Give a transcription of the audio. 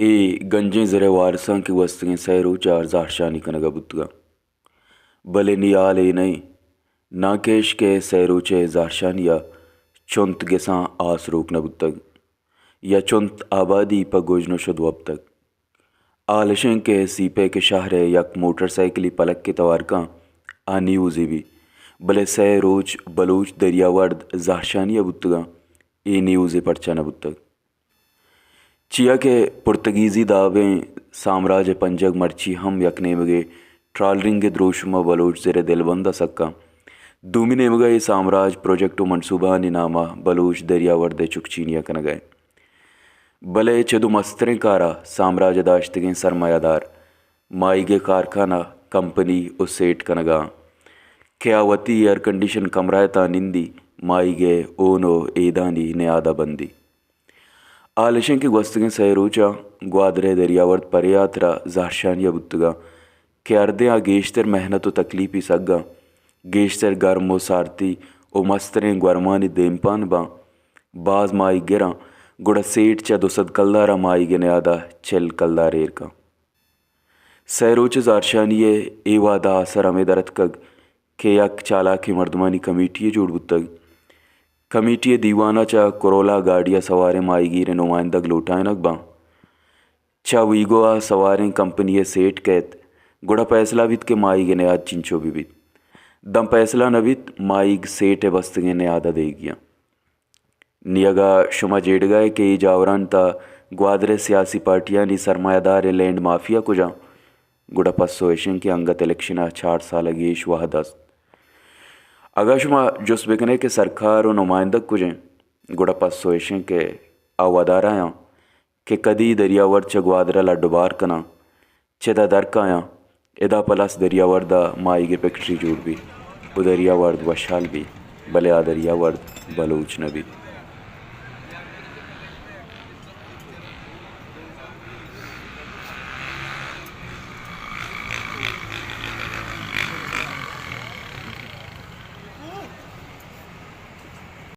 اے گنجیں زر ءِ وارثاں کہ گوستگیں سئے روچ ءَ زہرشانی کنگ ءَ بوتگ اَنت۔ بلے نی حال اے نہ اِنت، ناں کہ اش کہ سئے روچ ءِ زہرشانی ءَ چنت گساں آس روک نہ بوتگ یا چنت آبادی پہ گژن ءُ شد وپتگ۔ حال اش اِنت کہ سی پیک ءِ شہر ءِ یک موٹر سائیکلی پلک ءِ توار کن آ نیوزے بی، بلے سئے روچ بلوچ دریاورد زہرشانی ءَ بوتگ اَنت، اے نیوزے پرچا نہ بوتگ؟ چیا کہ پرتگیزی دابیں سامراج ءِ پنجگ مرچی ہم یک نیمگے ٹرالرنگ ءِ دروشم ءَ بلوچ زر ءِ دلبند ءَ سک اَنت، دومی نیمگ ءَ اے سامراج پروجیکٹ ءُ منصوبہانی نام ءَ بلوچ دریاورد ءِ چکچینی ءَ کنگ ءَ اِنت۔ بلے چد ءُ مستریں کار ءَ سامراج ءِ داشتگیں سرمایہ دار ماہیگ ءِ کارخانہ، کمپنی ءُ سیٹ کنگ ءَ اَنت کہ آ وتی ایئرکنڈیشن کمرہ ءِ تہا نندی، ماہیگ ءِ ہون ءُ ایدانی نیاد ءَ بندی۔ حال اش اِنت کہ گوستگیں سئے روچ ءَ گوادر ءِ دریاورد پرے ہاترا زہرشانی ءَ بوتگ اَنت کہ ہردیں آ گیشتر محنت ءُ تکلیپی سگ اَنت، گیشتر گرم ءُ سارتی ءُ مستریں گورمانی دیمپان باں، باز ماہیگ گراں، گڑا سیٹ چہ دو سد کلدار ءَ ماہیگ ءِ نیاد ءَ چل کلدار ایر کن۔ سئے روچ ءِ زہرشانی ءِ اے وہد ءَ آسر ہمے در اتکگ کہ یک چالاکیں مردمانی کمیٹی یے جوڑ بوتگ۔ کمیٹی ءِ دیوان ءَ چہ کرولا گاڑی ءَ سواریں ماہیگیر ءِ نمائندگ لوٹائینگ باں۔ چہ ویگو ءَ سواریں کمپنی ءِ سیٹ کئیت، گڑا پیسلہ بیت کہ ماہیگ ءِ نیاد چنچو بہ بیت۔ داں پیسلہ نہ بیت، ماہیگ سیٹ ءِ بستگیں نیاد ءَ دیگی اَنت۔ نی اگاں شما جیڑگ ءَ ئے کہ اے جاورانی تہا گوادر ءِ سیاسی پارٹیانی سرمایہ داریں لینڈ مافیا کجا اَنت، گڑا پسو اش اِنت کہ انگت الیکشن ءَ چار سال ءَ گیش وہد است۔ اگاں شما جست بہ کن ئے کہ سرکار ءُ نمائندگ کج اَنت، گڑا پسو اش اِنت کہ آ ودار ءَ اَنت کہ کدی دریاورد چہ گوادر ءَ لڈ ءُ بار کن اَنت، چد ءَ در کایاں، ادا پہ لس دریاورد ءَ ماہیگ ءِ فیکٹری جوڑ بیت ءُ دریاورد وشحال بیت، بلے آ دریاورد بلوچ نہ بیت۔